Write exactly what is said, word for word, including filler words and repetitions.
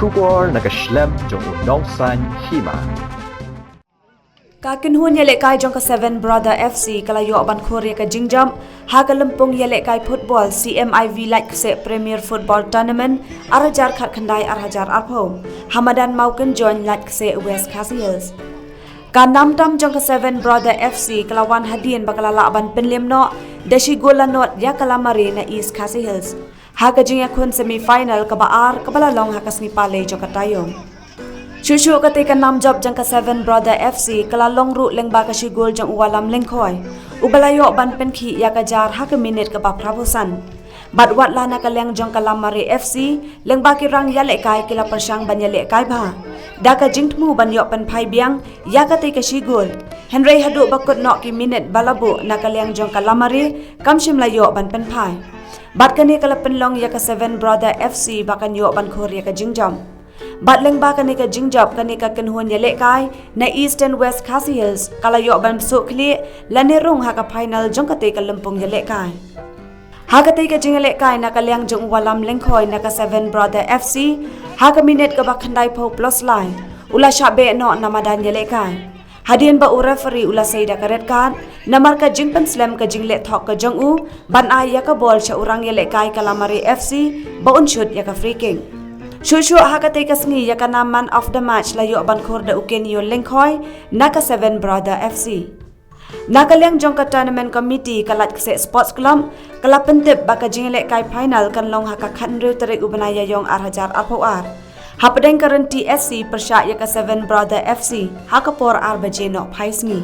Khubor na ka shlem jong u Nongsaiñ Hima. Ka kynhun ïalehkai jong ka Seven Brother F C ka la ïoh ban khur ïa ka jingjop ha ka lympung ïalehkai football C M I V Laitkse Premier Football Tournament ar hajar khatkhyndai ar hajar arphew ha madan Mawkynjoin, Laitkse, West Khasi Hills. Ka nam tam jong ka Seven Brother F C ka la wan hadien ba ka la lah ban pynlem noh da shi gol la nod ïa ka Lamare na East Khasi Hills ha ka jingïakhun semi final kaba ar kaba la long ha ka sngi Palei jong ka taïew. Shuh shuh katei ka nam jop jong ka Seven Brother F C ka la long ruh lyngba ka shi gol jong u Wallam Lyngkhoi, uba la ïoh ban pynkhih ïa ka jar ha ka minit kaba phra phew san. Bad wat la na ka liang jong ka Lamare F C, lyngba ki rang ïalehkai ki la pyrshang ban ïalehkai bha da ka jingthmu ban ïoh pynphai biang ïa katei ka shi gol. Hynrei haduh ba kut noh ki minit ba la buh na ka liang jong ka Lamare kam shym la ïoh ban pynphai. Bad kane ka la pynlong ïa ka Seven Brother F C ba kan ïoh ban khur ïa ka jingjop. Bad lyngba kane ka jingjop, kane ka kynhun ïalehkai na Eastern West Khasi Hills ka la ïoh ban suk khlieh lane rung ha ka final jong katei ka lympung ïalehkai. Ha katei ka jingïalehkai na ka liang jong u Wallam Lyngkhoi na ka Seven Brother F C, ha ka minit kaba khyndai phew plus lai, u la shah beh noh na madan ïalehkai. Hadien ba u referee u la sei da ka red card namar ka jingpynslem ka jingleh thok ka jong u ban ai ïa ka bol sha u rang ïalehkai ka Lamare F C ba un shut ïa ka free kick. Shuh shuh ha katei ka sngi ïa ka nam man of the match la ïoh ban khur da u Kenio Lyngkhoi na ka Seven Brother F C. Na ka liang jong ka tournament committee, ka Laitkse Sports Club ka la pyntip ba ka jingïalehkai final kan long ha ka khathynriew tarik u bnai Ïaïong ar hajar arphew ar. Hapdeng ka Rynti S C pyrshah ïa ka Seven Brother F C ha ka por ar baje nohphai sngi.